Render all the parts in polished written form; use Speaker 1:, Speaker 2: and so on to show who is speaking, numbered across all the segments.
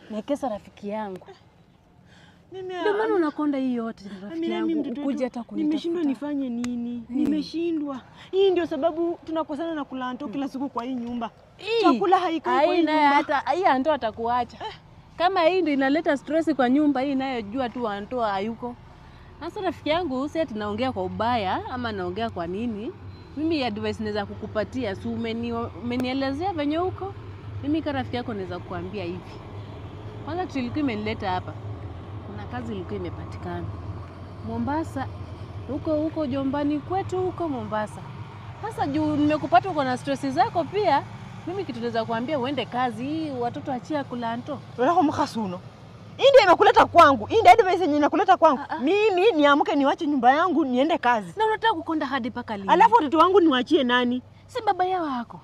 Speaker 1: Nekesa rafiki yangu. Ndio maana unakonda hii yote rafiki yangu, ukuje hata kunitafuta.
Speaker 2: Nimeshindwa nifanye nini? Nimeshindwa. Hii ndio sababu tunakosana na Kulanto kila siku kwa hii nyumba. Chakula haikai kwa hii nyumba.
Speaker 1: Hata hii Anto atakuacha. Kama hii ndio inaleta stress kwa nyumba hii, inayojua tu Anto hayuko. Sasa rafiki yangu, si ati naongea kwa ubaya ama naongea kwa nini? Mimi advice naweza kukupatia, si umenielezea venye huko. Mimi kama rafiki yako naweza kukuambia hivi. Kwanza kitu ilikuwa imenileta hapa, kuna kazi ilikuwa imepatikana Mombasa, huko huko jombani kwetu huko Mombasa. Sasa juu nimekupata uko na stress zako pia, mimi kitu naweza kuambia uende kazi, watoto achia Kulanto.
Speaker 2: Wewe mkhasuno. Hii ndio imekuleta kwangu. Hii ndio advice yenye inakuleta kwangu. Mimi niamke niwache nyumba yangu niende kazi.
Speaker 1: Na unataka kukonda hadi paka lini?
Speaker 2: Alafu watoto wangu niwaachie nani?
Speaker 1: Si baba yao wako.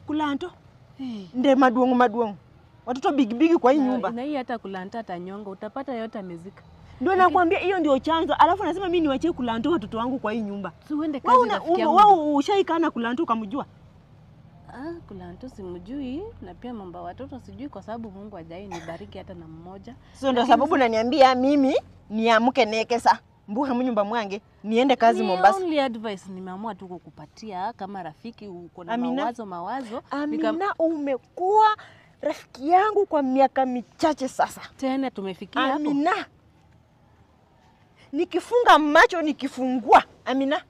Speaker 2: Kulanto. Hey. Ndio maduongo maduongo. Watoto big big kwa hii nyumba.
Speaker 1: Na hii hata Kulanto atanyonga, utapata yote amezika.
Speaker 2: Ndio nakwambia hiyo ndio chanzo. Alafu nasema mimi niwaachie Kulanto watoto wangu kwa hii nyumba.
Speaker 1: Si uende kazi rafiki yangu.
Speaker 2: Wewe ushaikana na Kulanto ukamjua?
Speaker 1: Kulanto simjui, na pia mambo watoto sijui kwa sababu Mungu hajai nibariki hata na mmoja.
Speaker 2: Sio ndio sababu unaniambia mimi niamke Nekesa, mbuhe mnyumba mwange, niende kazi Mombasa.
Speaker 1: Only advice nimeamua tu kukupatia kama rafiki, uko na mawazo.
Speaker 2: Amina, umekuwa rafiki yangu kwa miaka michache sasa.
Speaker 1: Tena tumefikia hapo.
Speaker 2: Amina, nikifunga macho nikifungua, Amina,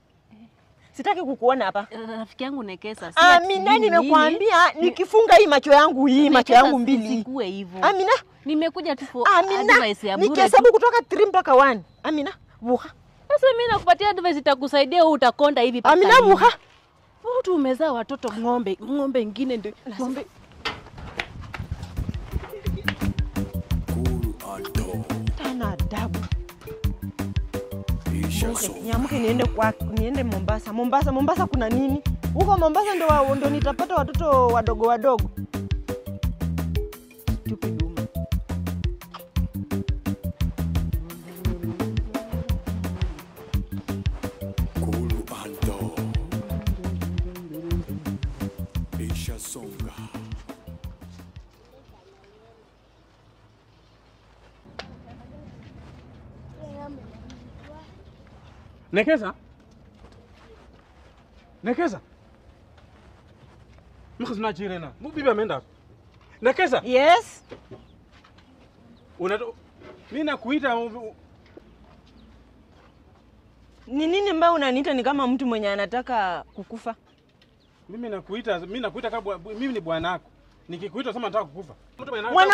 Speaker 2: sitaki kukuona hapa.
Speaker 1: Rafiki yangu Nekesa.
Speaker 2: Amina, nimekuambia nikifunga hii macho yangu hii, macho yangu mbili.
Speaker 1: Sikuwe hivyo.
Speaker 2: Amina,
Speaker 1: nimekuja tu for advice ya bure.
Speaker 2: Nikihesabu kutoka 3 mpaka 1. Amina, buha.
Speaker 1: Sasa mimi nakupatia advice itakusaidia, wewe utakonda hivi paka.
Speaker 2: Amina, buha.
Speaker 1: Wewe tu umezaa watoto ng'ombe, ng'ombe nyingine ndio. Ng'ombe.
Speaker 2: Tana adabu. Niamke niende kwa niende Mombasa. Mombasa, Mombasa kuna nini? Huko Mombasa ndio nitapata watoto wadogo wadogo. Stupid woman.
Speaker 3: Kulu Anto. Isha Songa.
Speaker 4: Nekesa? Nekesa? Mkhazina chirena. Mubibi ameenda. Nekesa?
Speaker 2: Yes.
Speaker 4: Mimi nakuita.
Speaker 2: Ni nini mbaya unaniita ni kama mtu mwenye anataka kukufa?
Speaker 4: Mimi nakuita kama mimi ni bwana wako. Nikikuita sema nataka kukufa. Mtu mwenye
Speaker 2: anataka